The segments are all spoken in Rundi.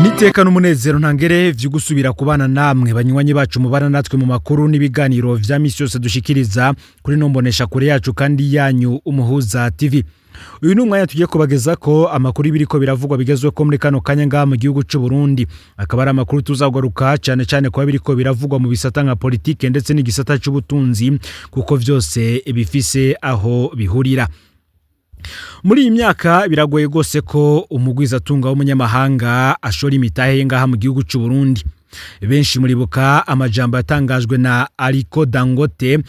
Niteka n'umunezero ntangere vyo gusubira kubana namwe, banywanyi bacu mubana natwe mu makuru n'ibiganiro vya misi yose dushikiriza kuri nombonesha kure yacu kandi yanyu, Umuhuza TV. Uyu ni umwanya tugiye kubageza ko amakuru y'ibiriko biravugwa bigezweho muri kano kanya ngaha mu gihugu c'u Burundi. Akaba ari amakuru tuzagaruka cyane cyane kuba biriko biravugwa mu bisata nka politike ndetse n'igisata c'ubutunzi, kuko vyose bifise aho bihurira. Muri iyi myaka biragoye rwose ko umugwizatunga w'umunyamahanga ashora imitahe ye ngaha mu gihugu c'u Burundi. Benshi muribuka amajambo yatangajwe na Aliko Dangote,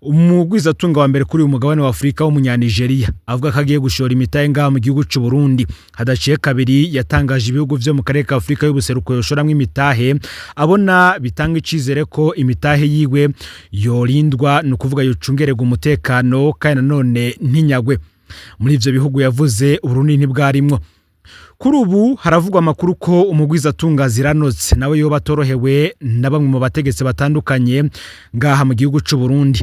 umugwizatunga wa mbere kuri uyu mugabane wa Afurika w'Umunyanigeriya, avuga ko agiye gushora imitahe ngaha mu gihugu c'u Burundi. Hadaciye kabiri yatangaje ibihugu vyo mu karere ka Afurika y'ubuseruko yoshoramwo imitahe, abona bitanga icizere ko imitahe yiwe yorindwa, ni ukuvuga yocungererwa umutekano kandi nanone ntinyagwe. Muri ivyo bihugu yavuze, Uburundi ntibwarimwo. Kuri ubu haravugwa amakuru ko umugwizatunga Ziranotse nawe yoba atorohewe na bamwe mu bategetsi batandukanye ngaha mu gihugu c'u Burundi.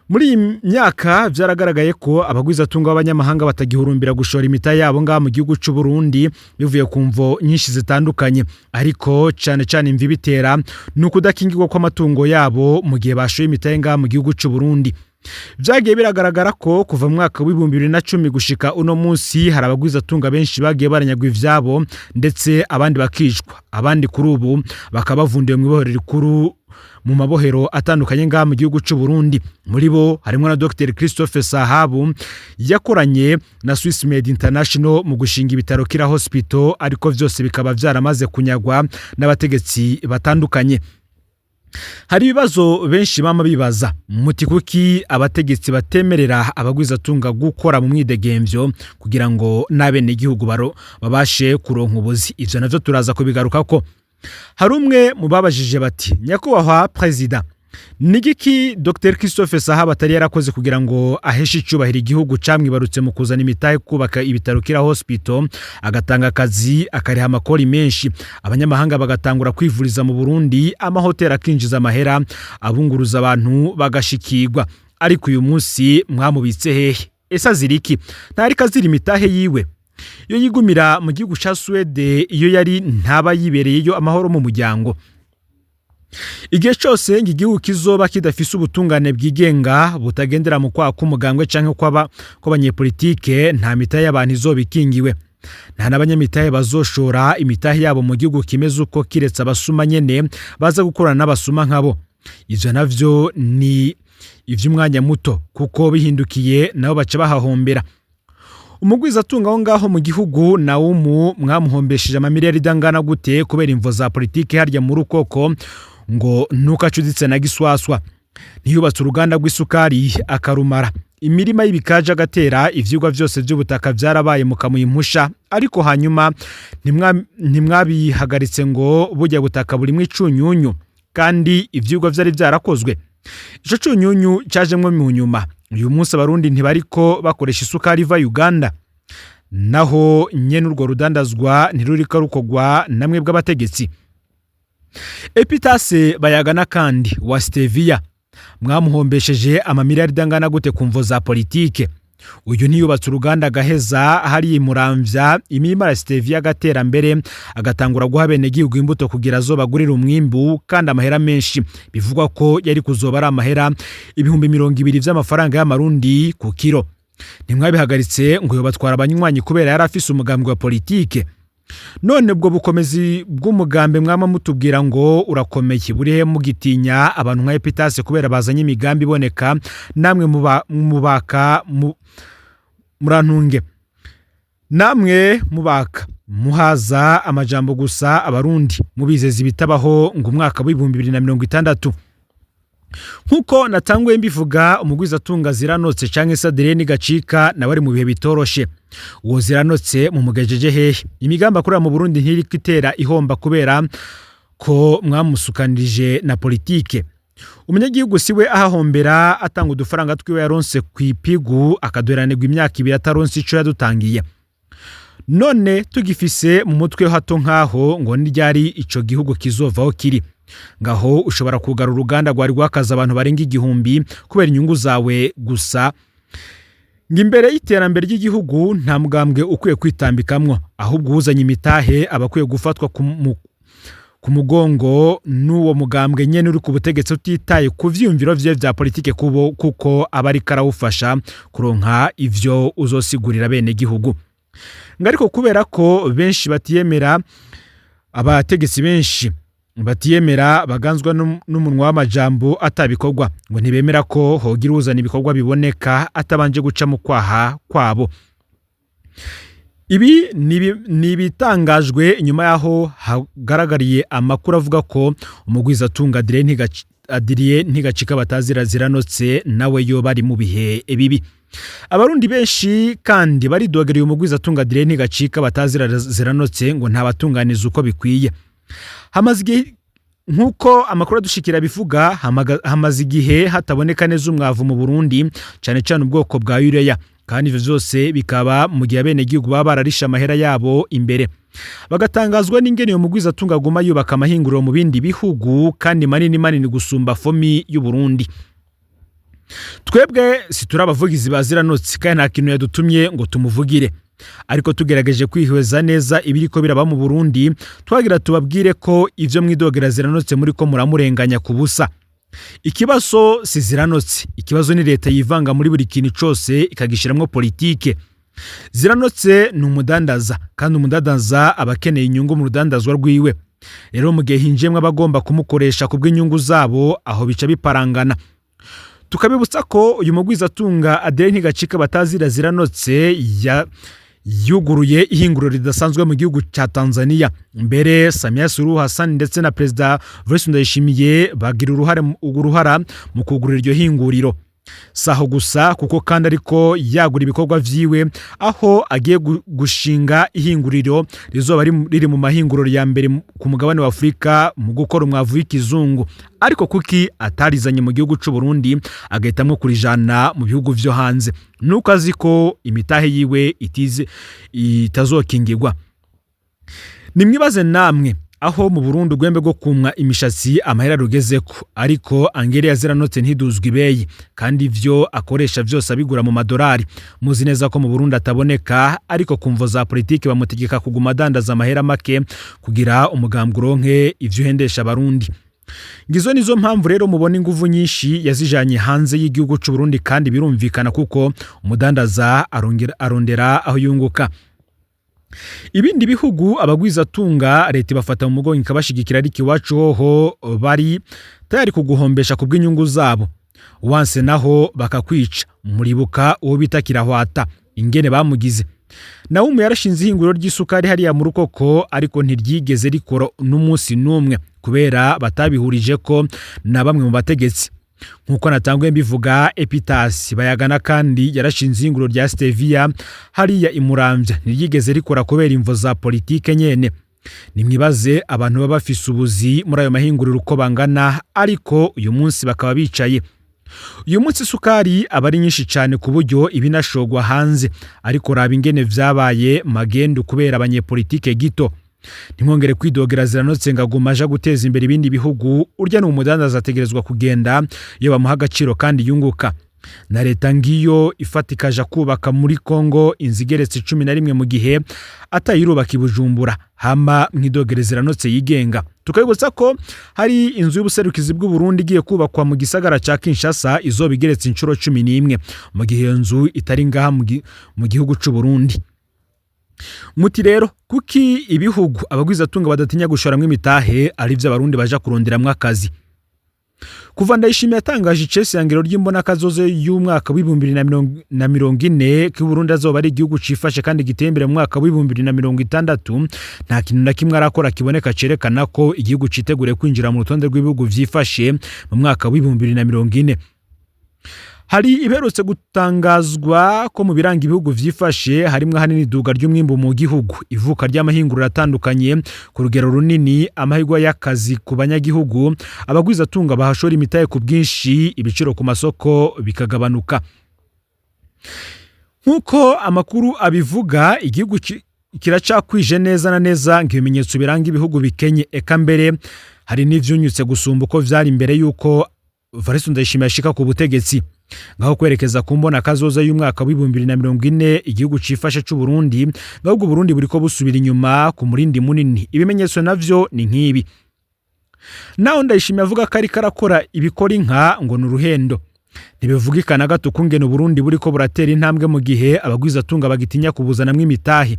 Muri iyi myaka vyaragaragaye ko abagwizatunga b'abanyamahanga batagihurumbira gushora imitahe yabo ngaha mu gihugu c'u Burundi, bivuye ku mvo nyinshi zitandukanye, ariko cane cane imvo ibitera ni ukudakingirwa kw'amatungo yabo mu gihe bashoye imitahe ngaha mu gihugu c'u Burundi. Vyagiye biragaragara ko kuva mu mwaka w'2010 gushika uno munsi hari abagwizatunga benshi bagiye baranyagwa ivyabo, ndetse abandi bakicwa, abandi kuri ubu bakaba bavundiwe mw'ibohero rikuru, mu mabohero atandukanye ngaha mu gihugu c'u Burundi. Muri bo harimo na Dr Christophe Sahabu yakoranye na Swiss Med International mu gushinga ibitaro Kira Hospital, ariko vyose bikaba vyaramaze kunyagwa n'abategetsi batandukanye. Hari ibibazo benshi bama bibaza muti: kuki abategetsi batemerera abagwizatunga gukora mu mwidegemvyo kugira ngo n'abenegihugu baro babashe kuronka ubuzi? Ivyo navyo turaza kubigarukako. Hari umwe mu babajije bati: "Nyakubahwa perezida, ni igiki Dr Christophe Sahaba atari yarakoze kugira ngo aheshe icyubahiro igihugu camwibarutse mu kuzana imitahe kubaka ibitaro Kira Hospital, agatanga akazi, akariha amakori menshi, abanyamahanga bagatangura kwivuriza mu Burundi, amahoteli akinjiza amahera, abunguruza abantu bagashikirwa? Ariko uyu munsi mwamubitse hehe? Ese azira iki? Ntariko azira imitahe yiwe? Iyo yigumira mu gihugu ca Suwede iyo yari, ntaba yibereyeyo amahoro mu muryango?" Igihe cyose ngo igihugu kizoba kidafise ubutungane bwigenga, butagendera mu kwaha k'umugambwe canke kw'abanyepolitike, nta mitahe y'abantu izoba ikingiwe, nta n'abanyamitahe bazoshora imitahe yabo mu gihugu kimeze uko, kiretse abasuma nyene baza gukorana n'abasuma nkabo. Ivyo navyo ni ivy'umwanya muto, kuko bihindukiye nabo baca bahahombera. Umugwizatunga aho ngaho mu gihugu nawumu mwamuhombesheje amamiliyaridi angana gute kubera imvo za politiki harya muri ukoko, ngo nuko acuditse na Giswaswa? Ntiyubatse uruganda rw'isukari akarumara, imirima y'ibikaje agatera, ivyigwa vyose vy'ubutaka vyarabaye mukamuha impusha, ariko hanyuma ntimwabihagaritse ngo burya butaka burimwo icunyunyu, kandi ivyigwa vyari vyarakozwe? Ico cunyunyu cajemwo mu nyuma. Uyu munsi Abarundi ntibariko bakoresha isukari iva Uganda? Naho nyene urwo rudandazwa ntiruriko rukorwa namwe bw'abategetsi? Epitase Bayagana kandi wa Stevia mwamuhombesheje amamiliyaridi angana gute ku mvo za politike? Uyu ntiyubatse uruganda agaheza hariya imuramvya imirima ya stevia agatera mbere, agatangura guha abenegihugu imbuto kugira azobagurire umwimbu kandi amahera menshi, bivugwa ko yari kuzoba ari amahera 20,000 vy'amafaranga y'amarundi ku kiro? Ntimwabihagaritse ngo yobatwara abanywanyi kubera yari afise umugambi wa politike? None ubwo bukomezi bw'umugambi mwama mutubwira ngo urakomeye burihe, mugitinya abantu nka Epitase kubera bazanye imigambi iboneka? Namwe mubaka murantunge, namwe mubaka muhaza amajambo gusa Abarundi, mubizeza ibitabaho ngo umwaka w'2060. Nk'uko natanguye mbivuga, umugwizatunga Ziranotse canke Sadireni Gacika nawe ari mu bihe bitoroshe. Uwo Ziranotse mumugejeje hehe? Imigambi akorera mu Burundi ntiriko itera ihomba kubera ko mwamusukanirije na politike? Umunyagihugu siwe ahahombera, atanga udufaranga twiwe yaronse kw'ipigu, akaduheranirwa imyaka 2 ataronse ico yadutangiye. None tugifise mu mutwe hato nkaho ngo niryari ico gihugu kizovaho kiri ngaho? Ushobora kugara uruganda rwari rwakaza abantu barenga 1000 kubera inyungu zawe gusa. Ngo imbere y'iterambere ry'igihugu nta mugambwe ukwiye kwitambikamwo, ahubwo uwuzanye imitahe aba akwiye gufatwa ku mugongo n'uwo mugambwe nyene uri ku butegetsi, utitaye ku vyiyumviro vyiwe vya politike, kuko aba ariko arawufasha kuronka ivyo uzosigurira bene gihugu. Ngo ariko kubera ko benshi batiyemera, abategetsi benshi batiyemera, baganzwa n'umunwa w'amajambo atabikorwa, ngo ntibemera ko hogira uzana ibikorwa biboneka atabanje guca mu kwaha kwabo. Ibi ni ibitangajwe inyuma y'aho hagaragariye amakuru avuga ko umugwizatunga Adrien Ntigacika batazira ziranotse nawe yo bari mu bihe bibi. Abarundi benshi kandi baridogereye umugwizatunga Adrien Ntigacika batazira ziranotse, ngo ntabatunganiza uko bikwiye. Hamaze igihe, nk'uko amakuru adushikira bivuga, hamaze igihe hataboneka neza umwavu mu Burundi, cyane cyane ubwoko bwa urea, kandi ivyo vyose bikaba mu gihe abenegihugu baba bararishe amahera yabo imbere, bagatangazwa n'ingene iyo mugwizatunga aguma yubaka amahinguriro mu bindi bihugu, kandi manini manini gusumba FOMI y'u Burundi. Twebwe si turi abavugizi ba ziranotse, kandi nta kintu yadutumye ngo tumuvugire, ariko tugerageje kwihweza neza ibiriko biraba mu Burundi, twagira tubabwire ko ivyo mwidogera ziranotse muri ko muramurenganya ku busa. Ikibazo si ziranotse, ikibazo ni leta yivanga muri buri kintu cose ikagishiramwo politike. Ziranotse ni umudandaza, kandi umudandaza aba akeneye inyungu mu rudandazwa rwiwe. Rero mu gihe hinjiyemwo abagomba kumukoresha ku bw'inyungu zabo, aho bica biparangana. Tukabibutsa ko uyu mugwizatunga Adrien Ntigacika batazira ziranotse ya yuguruye ihinguriro ridasanzwe mu gihugu cya Tanzania. Mbere Samia Suluhu Hassan ndetse na Perezida Evariste Ndayishimiye bagira uruhara mu kugurura iryo hinguriro. Saho gusa, kuko kandi ariko yagura ibikorwa vyiwe, aho agiye gushinga ihinguriro rizoba riri mu mahinguriro ya mbere ku mugabane wa Afurika mu gukora umwavu w'ikizungu. Ariko kuki atarizanye mu gihugu c'u Burundi, agahitamwo kurijana mu bihugu vyo hanze? Nuko azi ko imitahe yiwe itize itazokingirwa. Nimwibaze namwe aho mu Burundi urwembe rwo kumwa imishatsi amahera rugezeko, ariko angere yaziranotse ntiduzwa ibeyi, kandi ivyo akoresha vyose abigura mu madolari. Muzi neza ko mu Burundi ataboneka, ariko ku mvo za politiki bamutegeka kuguma adandaza amahera make kugira umugambwe uronke ivyo uhendesha Abarundi. Ngizo nizo mpamvu rero mubona inguvu nyinshi yazijanye hanze y'igihugu c'u Burundi, kandi birumvikana kuko umudandaza arondera aho yunguka. Ibindi bihugu abagwizatunga leta ibafata mu mugongo ikabashigikira, ariko iwacu hoho bari tayari kuguhombesha ku bw'inyungu zabo, wanse naho bakakwica. Muribuka uwo bita Kirahwata ingene bamugize. Nawe yarashinze ihinguriro ry'isukari hariya mu Rukoko, ariko ntiryigeze rikora n'umunsi n'umwe kubera batabihurije ko na bamwe mu bategetsi. Nk'uko natanguye mbivuga, Epitasi Bayagana kandi yarashinze ihinguriro rya stevia hariya imuramvya, ntiryigeze rikora kubera imvo za politike nyene. Nimwibaze abantu baba bafise ubuzi muri ayo mahinguriro uko bangana, ariko uyu munsi bakaba bicaye. Uyu munsi isukari aba ari nyinshi cyane ku buryo ibinashogwa hanze, ariko raba ingene vyabaye magendu kubera abanyepolitike gito. Ntimwongere kwidogera ziranotse ngo aguma aja guteza imbere ibindi bihugu. Urya ni umudandaza, ategerezwa kugenda iyo bamuha agaciro kandi yunguka. Na leta ngiyo ifatikaje kubaka muri Kongo inzu igeretse 11, mu gihe atayirubaka i Bujumbura. Hama mwidogere ziranotse yigenga. Tukabibutsa ko hari inzu y'ubuserukizi bw'u Burundi igiye kubakwa mu gisagara ca Kinshasa, izoba igeretse inshuro 11, mu gihe iyo nzu itari ngaha mu gihugu c'u Burundi. Muti rero kuki ibihugu abagwizatunga badatinya gushoramwo imitahe ari vyo Abarundi baja kuronderamwo akazi? Kuva Ndayishimiye yatangaje icesangiro ry'imbonakazoze y'umwaka w'2040 ko Burundi azoba ari igihugu cifashe kandi giteye imbere mu mwaka w'2060, nta kintu na kimwe arakora kiboneka cerekana ko igihugu citeguriye kwinjira mu rutonde rw'ibihugu vyifashe mu mwaka w'2040. Hari iberutse gutangazwa ko mu biranga ibihugu vyifashe harimwo ahanini iduga ry'umwimbu mu gihugu, ivuka ry'amahinguriro atandukanye ku rugero runini, amahirwe y'akazi ku banyagihugu, abagwizatunga bahashora imitahe ku bwinshi, ibiciro ku masoko bikagabanuka. Nk'uko amakuru abivuga, igihugu kiracakwije neza na neza nk'ibimenyetso biranga ibihugu bikenye, eka mbere hari n'ivyunyutse gusumba uko vyari imbere y'uko Evariste Ndayishimiye ashika ku butegetsi. Ngaho kwerekeza ku mbona kazoza y'umwaka w'2040 igihugu cifashe c'u Burundi, ngaho Burundi buriko busubira inyuma ku murindi munini. Ibimenyetso navyo ni nk'ibi: naho Ndayishimiye avuga ko ariko arakora ibikora inka ngo ni uruhendo, ntibivugikana gato ukungene Uburundi buriko buratera intambwe mu gihe abagwizatunga bagitinya kubuzanamwo imitahe.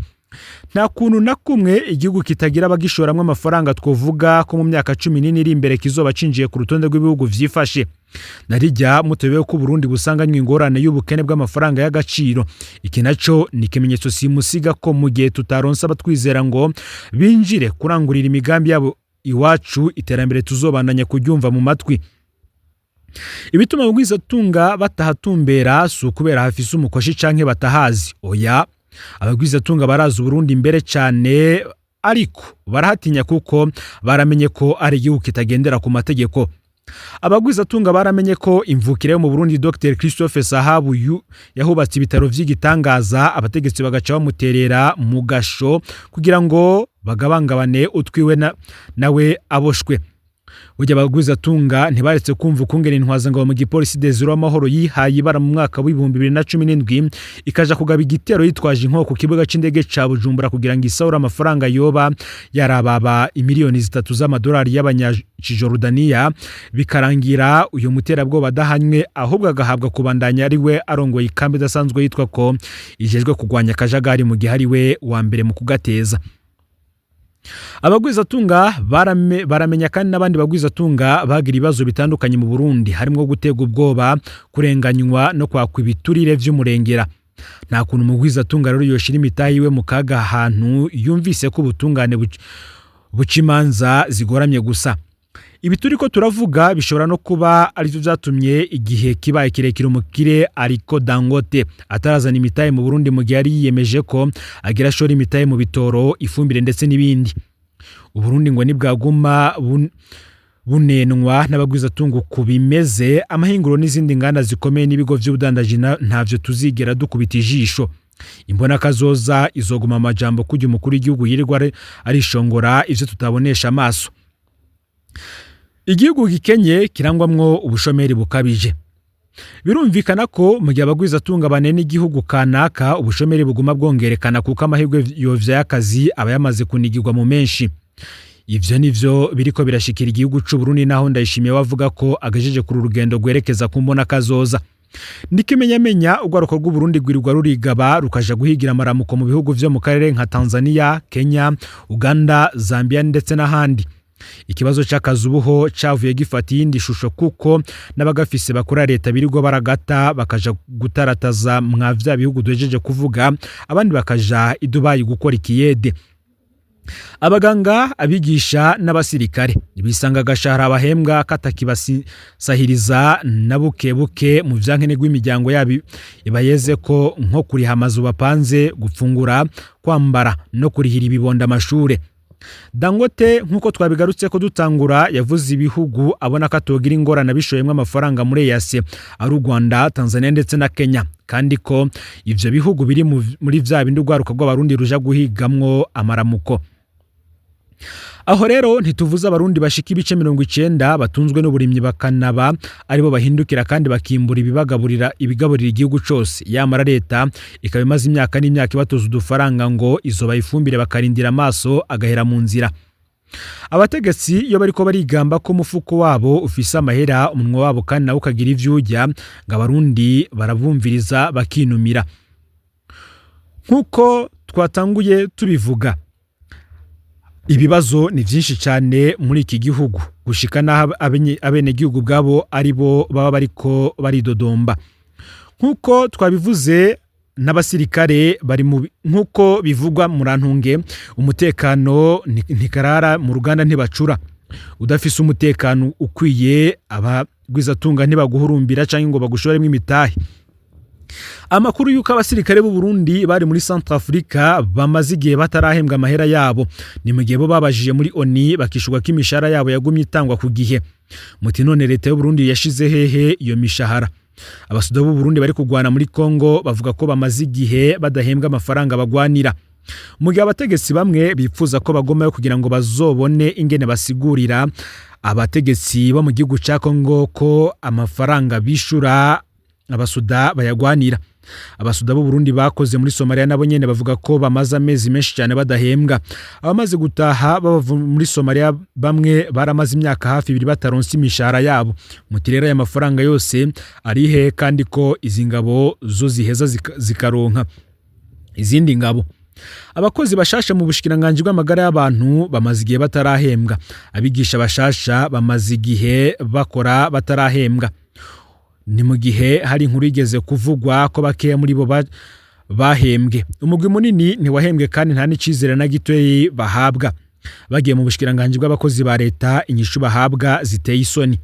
Nta kuntu na kumwe igihugu kitagira abagishoramwo amafaranga twovuga ko mu myaka 14 iri imbere kizoba cinjiye ku rutonde rw'ibihugu vyifashe. Narijya mutebewe ko Uburundi busanganywe ingorane y'ubukene bw'amafaranga y'agaciro. Iki naco ni ikimenyetso simusiga ko mu gihe tutaronsa abatwizera ngo binjire kurangurira imigambi yabo iwacu, iterambere tuzobandanya kuryumva mu matwi. Ibituma abagwizatunga batahatumbera si ukubera hafise umukoshi canke batahazi, oya. Abagwizatunga barazi Uburundi imbere cane, ariko barahatinya kuko baramenye ko ari igihugu kitagendera ku mategeko. Abagwizatunga baramenye ko imvukire yo mu Burundi Dr Christophe Sahabu yahubatse ibitaro vy'igitangaza, abategetsi bagaca bamuterera mu gasho kugira ngo bagabangabane utwiwe nawe aboshwe. Burya abagwizatunga ntibaretse kumva ukungene intwazangabo mu gipolisi Desire Amahoro yihaye ibara mu mwaka w'2017 ikaja kugaba igitero yitwaje inko ku kibuga c'indege ca Bujumbura kugira ngo isahure amafaranga yoba yarababa imiliyoni 3 z'amadolari y'abanyajordaniya, bikarangira uyu muterabwoba adahanywe, ahubwo agahabwa kubandanya ari we arongoye ikambi idasanzwe yitwa ko ijejwe kugwanya akajagari, mu gihe ari we wa mbere mu kugateza. Abagwizatunga baramenya kandi n'abandi bagwizatunga bagira ibibazo bitandukanye mu Burundi, harimo gutega ubwoba, kurenganywa no kwakwa ibiturire vy'umurengera. Nta kuntu umugwizatunga rero yoshira imitahe iwe mu kaga ahantu yumvise ko ubutungane buca imanza zigoramye gusa. Ibi turiko turavuga bishobora no kuba arivyo vyatumye igihe kibaye kirekire umukire ariko Dangote atarazana imitahe mu Burundi, mu gihe yari yiyemeje ko agira ashora imitahe mu bitoro, ifumbire ndetse n'ibindi. Uburundi ngo nibwaguma bunenwa n'abagwizatunga ku bimeze, amahinguro n'izindi nganda zikomeye n'ibigo vy'ubudandaji ntavyo tuzigera dukubita ijisho. Imbona kazoza izoguma amajambo kujya umukuru w'igihugu yirirwa arishongora ivyo tutabonesha amaso. Igihugu gikenye kirangwamwo ubushomeri bukabije. Birumvikana ko mu gihe abagwizatunga banena igihugu kanaka, ubushomeri buguma bwongerekana, kuko amahirwe yovya y'akazi aba yamaze kunigirwa mu menshi. Ivyo nivyo biriko birashikira igihugu c'u Burundi, naho Ndayishimiye we avuga ko agejeje kuri urugendo rwerekeza ku mbona kazoza. Nikimenyamenya, urwaruko rw'Uburundi rwirirwa rurigaba rukaja guhigira amaramuko mu bihugu vyo mu karere nka Tanzania, Kenya, Uganda, Zambia ndetse n'ahandi. Ikibazo c'akazi ubuho cavuye gifata iyindi shusho, kuko n'abagafise bakora leta birirwa baragata bakaja gutarataza mwa vya bihugu duhejeje kuvuga, abandi bakaja i Dubai gukora ikiyede. Abaganga, abigisha n'abasirikare bisanga agashahara bahembwa katakibasahiriza na buke buke mu vyankenerwa imiryango yabo ibayeze ko, nko kuriha amazu bapanze, gufungura, kwambara no kurihira ibibondo amashure. Dangote, nk'uko twabigarutse ko dutangura, yavuze ibihugu abona ko atogira ingorane abishoyemwo amafaranga muri EAC ari u Rwanda, Tanzania ndetse na Kenya, kandi ko ivyo bihugu biri muri vya bindi urwaruka rw'Abarundi ruja guhigamwo amaramuko. Aho rero ntituvuze Abarundi bashika ibice 90 batunzwe n'uburimyi, bakanaba aribo bahindukira kandi bakimbura ibibagaburira, ibigaburira igihugu cose. Yamara leta ikaba imaze imyaka n'imyaka ibatoza udufaranga ngo izoba ifumbire, bakarindira amaso agahera mu nzira. Abategetsi iyo bariko barigamba ko umufuko wabo ufise amahera, umunwa wabo kandi nawe ukagira ivyo urya, ngo Abarundi barabumviriza bakinumira. Nk'uko twatanguye tubivuga, ibibazo ni vyinshi cyane muri iki gihugu, gushika n'aho abenegihugu ubwabo ari bo baba bariko baridodomba. Nk'uko twabivuze, n'abasirikare bari mu, nk'uko bivugwa, murantunge, umutekano ntikarara mu ruganda ntibacura. Udafise umutekano ukwiye, abagwizatunga ntibaguhurumbira canke ngo bagushoremo imitahe. Amakuru y'uko abasirikare b'u Burundi bari muri Centrafrica bamaze igihe batarahembwa amahera yabo, ni mu gihe bo babajije muri ONU bakishurwa ko imishahara yabo yagumye itangwa ku gihe. Muti none leta y'u Burundi yashize hehe iyo mishahara? Abasoda b'u Burundi bari kugwana muri Congo bavuga ko bamaze igihe badahembwa amafaranga bagwanira, mu gihe abategetsi bamwe bipfuza ko bagomayo kugira ngo bazobone ingene basigurira abategetsi bo mu gihugu ca Congo ko amafaranga bishura. Abasuda bayagwanira, abasuda b'u Burundi bakoze muri Somalia nabo nyene bavuga ko bamaze amezi menshi cyane badahembwa. Abamaze gutaha bava muri Somalia bamwe baramaze imyaka hafi 2 bataronse imishahara yabo. Muti rero aya mafaranga yose arihe, kandi ko izi ngabo zo ziheza zikaronka izindi ngabo? Abakozi bashasha mu bushikiranganji bw'amagara y'abantu bamaze igihe batarahembwa. Abigisha bashasha bamaze igihe bakora batarahembwa. Ni mu gihe hari inkuru igeze kuvugwa ko bakeya muri bo bahembwe. Umugwi munini ntiwahembwe kandi nta n'icizere na gitoyi bahabwa. Bagiye mu bushikiranganji bw'abakozi ba leta, inyishu bahabwa ziteye isoni.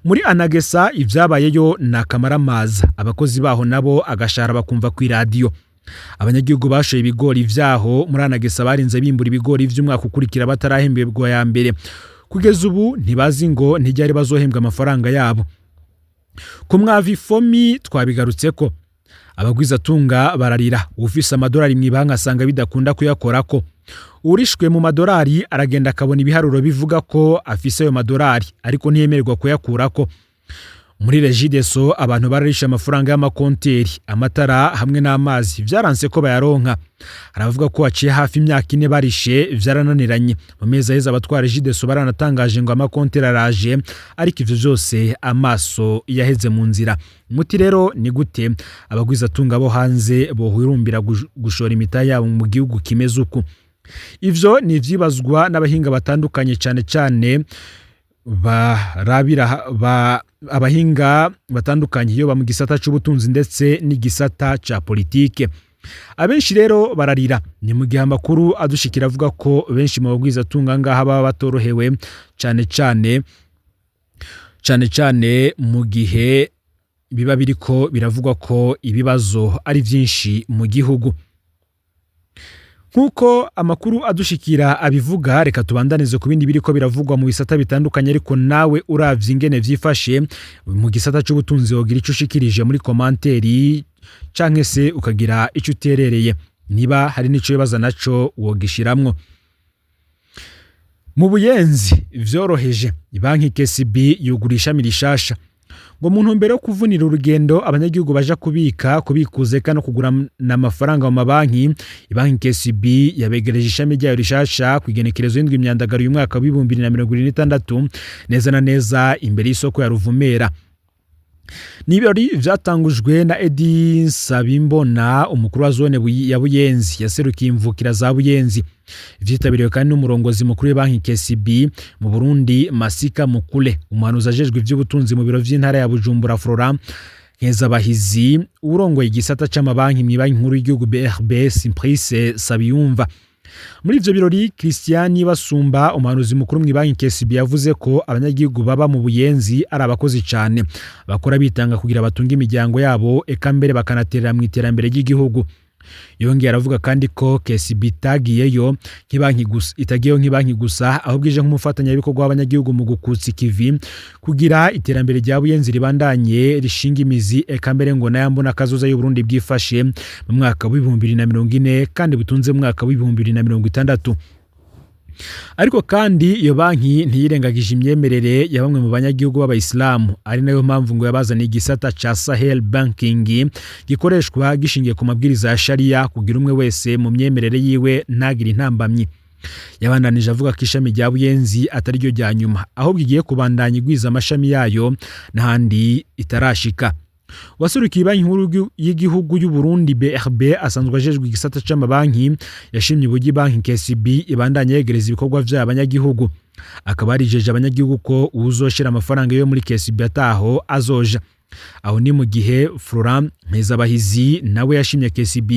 Muri Anagesa ibyabayeyo ni akamaramaza. Abakozi baho nabo agashahara bakumva ku iradiyo. Abanyagihugu bashoye ibigori vyaho muri Anagesa barinze bimbura ibigori vy'umwaka ukurikira batarahembwa ya mbere. Kugeza ubu ntibazi ngo ntijyari bazohembwa amafaranga yabo. Ku mwavi fomi twabigarutseko. Abagwizatunga bararira. Ufise amadolari mw'ibanki asanga bidakunda kuyakorako. Urishwe mu madolari aragenda akabona ibiharuro bivuga ko afise ayo madolari, ariko ntiyemererwa kuyakurako. Muri Regideso abantu bararishe amafaranga y'amakonteri, amatara hamwe n'amazi, vyaranse ko bayaronka. Hari abavuga ko haciye hafi imyaka 4 barishe, vyarananiranye. Mu mezi aheze abatwara Regideso baranatangaje ngo amakonteri araje, ariko ivyo vyose amaso yaheze mu nzira. Muti rero ni gute abagwizatunga bo hanze bohurumbira gushora imitahe yabo mu gihugu kimeze uku? Ivyo ni ivyibazwa n'abahinga batandukanye, cane cane barabira abahinga batandukanye iyo mu gisata c'ubutunzi ndetse n'igisata ca politike. Abenshi rero bararira. Ni mu gihe amakuru adushikira avuga ko benshi mu bagwizatunga ngaha baba batorohewe, cane cane cane cane mu gihe biba biriko biravugwa ko ibibazo ari vyinshi mu gihugu. Nk'uko amakuru adushikira abivuga, reka tubandanize ku bindi biriko biravugwa mu bisata bitandukanye. Ariko nawe uravye ingene vyifashe mu gisata c'ubutunzi, wogira ico ushikirije muri commentaire canke se ukagira ico uterereye. Niba hari n'ico wibaza naco wogishiramwo. Mu Buyenzi vyoroheje, banki KCB yugura ishami rishasha ngo mu ntumbero yo kuvunira urugendo abanyagihugu baja kubika, kubikuza eka no kugurana amafaranga mu mabanki. Banki KCB yabegereje ishami ryayo rishasha ku igenekerezo y'indwi Myandagaro uyu mwaka w'2026, neza na neza imbere y'isoko ya Ruvumera. Ni ibirori vyatangujwe na Edi Nsabimbona, umukuru wa zone ya Buyenzi yaserukiye imvukira za Buyenzi. Vyitabiriwe kandi n'umurongozi mukuru w'ibanki KCB mu Burundi, Masika Mukule, umuhanuzi ajejwe ivy'ubutunzi mu biro vy'intara ya Bujumbura, Flora Nkezabahizi, urongoye igisata c'amabanki mw'ibanki nkuru y'igihugu BRB, Simplice Sabiyumva. Muri ivyo birori, Christian Basumba, umuhanuzi mukuru mw'ibanki KCB, yavuze ko abanyagihugu baba mu Buyenzi ari abakozi cane, bakora bitanga kugira batunge imiryango yabo, eka mbere bakanaterera mu iterambere ry'igihugu. Yongeye aravuga kandi ko KCB itagiyeyo nk'ibanki gusa, itagiyeyo nk'ibanki gusa, ahubwo ije nk'umufatanyabikorwa w'abanyagihugu mu gukutsa ikivi kugira iterambere rya Buyenzi ribandanye rishinga imizi, eka mbere ngo nayambona kazoza y'Uburundi bwifashe mu mwaka w'2040 kandi butunze mu mwaka w'2060. Ariko kandi iyo banki ntiyirengagije imyemerere ya bamwe mu banyagihugu b'abayisilamu, ari nayo mpamvu ngo yabazaniye igisata ca Sahel Banking gikoreshwa gishingiye ku mabwiriza ya sharia, kugira umwe wese mu myemerere yiwe ntagire intambamyi. Yabandanije avuga ko ishami rya Buyenzi atari ryo rya nyuma, ahubwo igiye kubandanya igwiza amashami yayo n'ahandi itarashika. Waserukiye Banki Nkuru y'igihugu y'u Burundi BRB, asanzwe ajejwe igisata c'amabanki, yashimye uburyo banki KCB ibandanya yegereza ibikorwa vyayo abanyagihugu, akaba yarijeje abanyagihugu ko uwuzoshira amafaranga yo muri KCB ataho azoja. Aho ni mu gihe Florent Mpezabahizi nawe yashimye KCB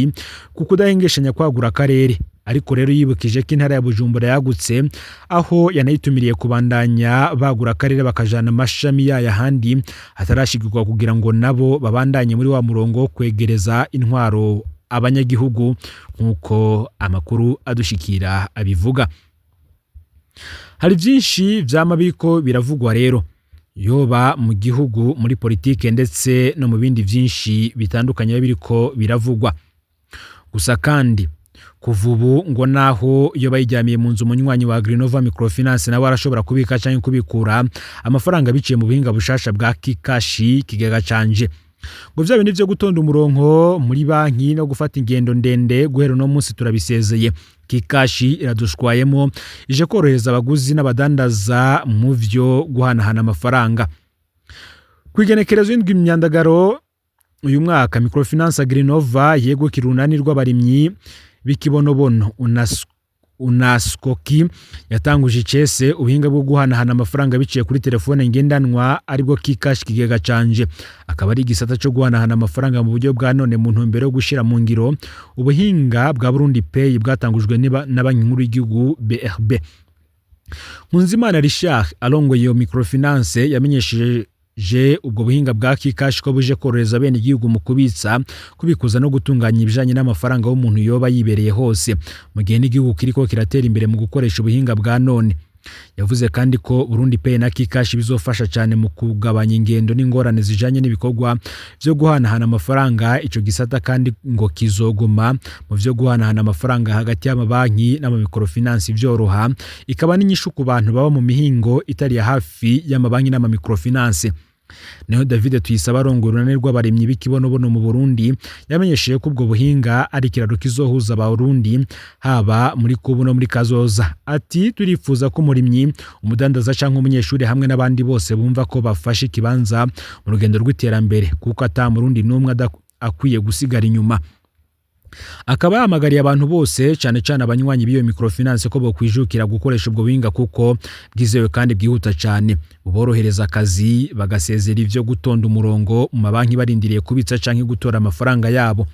ku kudahengeshanya kwagura akarere, ariko rero yibukije ko intara ya Bujumbura yagutse, aho yanayitumiriye kubandanya bagura akarere bakajana amashami yayo ahandi hatarashigirwa, kugira ngo nabo babandanye muri wa murongo wo kwegereza intwaro abanyagihugu, nk'uko amakuru adushikira abivuga. Hari byinshi vyama biriko biravugwa rero, yoba mu gihugu, muri politike ndetse no mu bindi byinshi bitandukanye biriko biravugwa. Gusa kandi kuva ubu ngo naho iyo bayiryamiye mu nzu, umunywanyi wa Agrinova Microfinance nawe arashobora kubika cyangwa kubikura amafaranga biciye mu buhinga bushasha bwa Kikashi Kigega Canje. Ngo vya bindi vyo gutonda umurongo muri banki no gufata ingendo ndende, guhera uno munsi turabisezeye. Kikash iradushwayemo, ije korohereza abaguzi n'abadandaza mu vyo guhanahana amafaranga. Kwigenekerezo indwi imyandagaro uyu mwaka, Microfinance Agrinova yegukira urunani rw'abarimyi b'ikibonobono Unaskoki yatanguje icese ubuhinga bwo guhanahana amafaranga biciye kuri telefone ngendanwa, aribwo Kikash Kigega Canje, akaba ari igisata cyo guhanahana amafaranga mu buryo bwa none mu ntumbero yo gushira mu ngiro ubuhinga bwa Burundi Pay bwatangujwe na Banki Nkuru y'igihugu BRB. Nkunzimana Richard arongoye iyo microfinance yamenyesheje ubwo buhinga bwa Kikash ko buje korohereza bene igihugu mu kubitsa, kubikuza no gutunganya ibijanye n'amafaranga y'umuntu yoba yibereye hose, mu gihe n'igihugu kiriko kiratera imbere mu gukoresha ubuhinga bwa none. Yavuze kandi ko Burundi Pay na Kikash bizofasha cyane mu kugabanya ingendo n'ingorane zijanye n'ibikorwa vyo guhanahana amafaranga. Ico gisata kandi ngo kizoguma mu vyo guhanahana amafaranga hagati y'amabanki n'amamicrofinance vyoroha, ikaba n'inyishu ku bantu baba mu mihingo itari ya hafi y'amabanki n'amamicrofinance. Naho David Tuyisaba arongoye urunani rw'abarimyi b'ikibonobono mu Burundi yamenyesheje ko ubwo buhinga ari ikiraro kizohuza abarundi haba muri kubu no muri kazoza. Ati: "Turifuza ko umurimyi, umudandaza canke umunyeshuri hamwe n'abandi bose bumva ko bafashe ikibanza mu rugendo rw'iterambere, kuko ata murundi n'umwe akwiye gusigara inyuma." Akaba yahamagariye abantu bose, cyane cyane abanywanyi b'iyo microfinance, ko bokwijukira gukoresha ubwo buhinga kuko bwizewe kandi bwihuta cyane, buborohereza akazi, bagasezera ivyo gutonda umurongo mu mabanki barindiriye kubitsa canke gutora amafaranga yabo.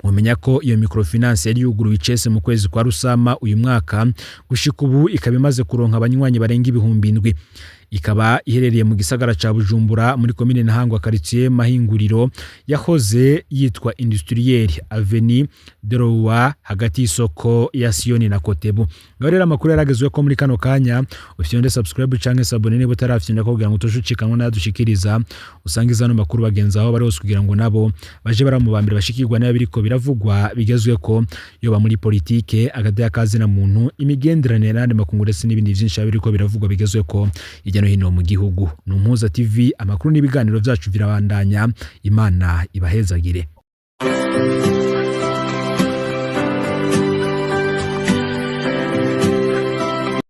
Mumenya ko iyo microfinance yari yuguruwe icese mu kwezi kwa Rusama uyu mwaka, gushika ubu ikaba imaze kuronka abanywanyi barenga 7000. Ikaba iherereye mu gisagara ca Bujumbura, muri komine Ntahangwa, quartier Mahinguriro yahoze yitwa Industriel, Avenue de Roi, hagati y'isoko ya Siyoni na Kotebu. Ngaho rero amakuru yaragezwe ko muri kano kanya. Ufyonde subscribe canke s'abonner niba utarafyonda, kugira ngo utushucikanwa n'ayadushikiriza, usange zano makuru bagenzi aho bari hose, kugira ngo nabo baje baramubambira bashikirwa n'ayo biriko biravugwa bigezwe ko yoba muri politike, agateka kazina muntu, imigenderanire n'andi makungu, ndetse n'ibindi vyinshi biriko biravugwa bigezwe ko hirya no hino mu gihugu. Ni Umuhuza TV, amakuru n'ibiganiro vyacu birabandanya. Imana ibahezagire.